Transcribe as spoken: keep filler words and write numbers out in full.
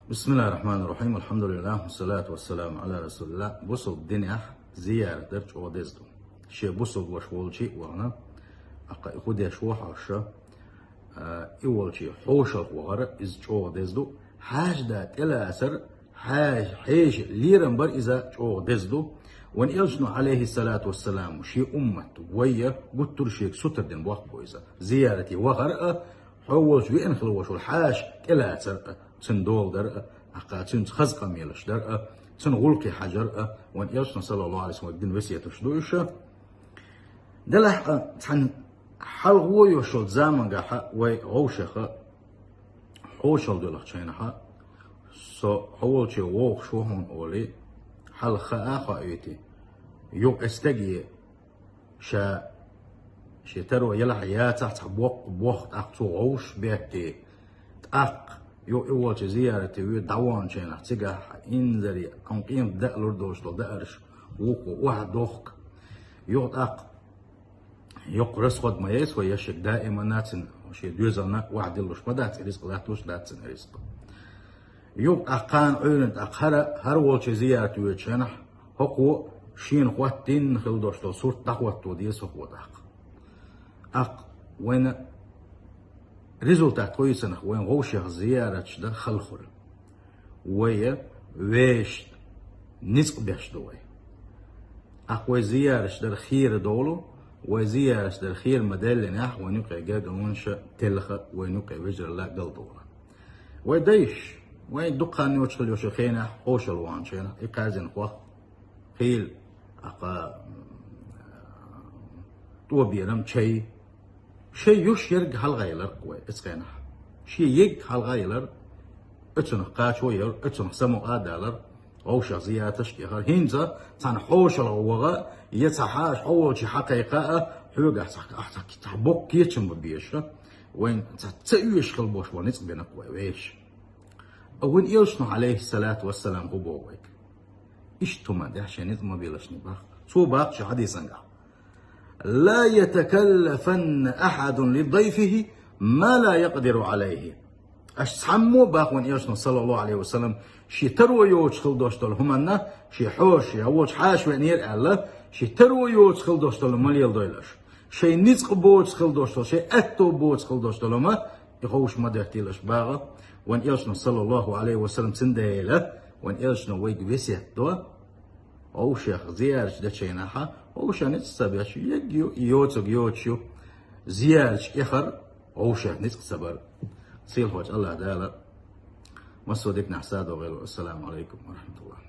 بسم الله الرحمن الرحيم. الحمد لله والصلاة والسلام على رسول الله. Бусалба динехь зиярат дар чӀогӀа деза ду. Шен бусалба ваша волчу а вахана, аккха и хӀун деш ву хьожуш, а, и волчу хьошалгӀа вахар иза чӀогӀа деза ду. Хьаьжа да тӀелацар, хьаьжа, хьежа лерам бар иза чӀогӀа деза ду. Вайн элчано, Ӏалайхиссалату вассалам, шен уммат вайна гуттар а шега сутара дина боккха бу иза. Зиярате вахар а, хьо волчу веана хила ваша волу хьаьжа тӀелацар а, цуьнан дола дар а, аккха цуьнца хаза къамелаш дар а, цуьнан гӀуллакхе хьажар а, вайн элчано, саллаллаху Ӏалайхи ва саллам, дина весеташ ду уьш. Делахь а цхьана хьалхо йолчу заманахь вай вовшех хьошалгӀа делахь чу хьайна, со хьо волчу вогӀуш ву хьуна олий, хьалха а хоуьйтий, юха и стаге ша шен таро елахь яцахь цхьа боккха боху, тӀаккха цо вовшах беттий, тӀаккха юха и волчу зиярате вуьй, дӀаваханчу хенахь цигахь инзаре, амма къемат даа лур долуш долу даарш вукхо охьадохку. Юха тӀаккха йоккха расход ма яц вай, я шега даиманна цуьнан шен доьзална охьадиллуш ма дац и ризкъ, латталуш дац цуьнан ризкъ. Юха тӀаккха кхана Ӏуьйранна тӀаккха хӀара, хӀара волчу зиярате воьдучу хенахь, хӀокхо шена хӀоттийна хила долуш долу сурт дӀахӀотто деза хӀокхо тӀаккха. ТӀаккха вайна результат хӀун ю цунах, вайн вовшех зияраташ дан хала хуьлу. Вай вешан ницкъ беш ду вай. ТӀаккха вай зияраташ дар хера довлу, вай зияраташ дар хера ма-даьллинехь, вайн юкъе гергарнаш телха, вайн юкъе вежаралла галдовла. Вай дайша, вайн дукха хан йоцуш хила йолчу хенахь, хьошалгӀа ваханчу хенахь, и кхаьрзина хох, хийла, аккха, тӀоберам, чай. Шайн йош ерг хьалха елар вай оцу хенахь. Шен ерг хьалха елар, оцунах кхачо а яр, оцунах самукъа а далар, вовшех зияраташ а кхиар. ХӀинца цхьана хьошалгӀа ваха, я цхьа хьаша хьо волчу хьакхайкха а, хьоьгахь цхьа, ахь цхьа, цхьа боккха кечам бан безаш, вайн цхьа ца оьшуш хила болуш болу ницкъ бина вай вешан. Вайн элчано, Ӏалайхиссалату вассалам, хӀун боху вайга? Иштта хӀуманна тӀехь шайн ницкъ ма белашний боху. Цо боху шен хьадисангахь: «لا يتكلفن أحد لضيفه ما لا يقدر عليه». Аша цхьаммо, боху вайн элчано, саллаллаху Ӏалайхи ва саллам, шен таро йоцуш хила долуш долу хӀуманна, шен хьоша, я волчу хьаша веанера аьлла, шен таро йоцуш хила долуш долу ма леладойла аша. Шайн ницкъ боцуш хила долуш долу, шайн аьтто боцуш хила долуш долу ма, и хӀовш ма деттийла аша, боху вайн элчано, саллаллаху Ӏалайхи ва саллам. Цундела вайн элчано вайга весет до, вовшех зияраташ дечу хенахь, вовшех ницкъ ца беш, ерг ю, йоцург йоцуш ю, зияраташ эхар, вовшех ницкъ ца бар. Сийлахьчу АллахӀ Дала массо а диканехь садо гӀело. Ассаламу Ӏалайкум ва рахьматуллахӀ.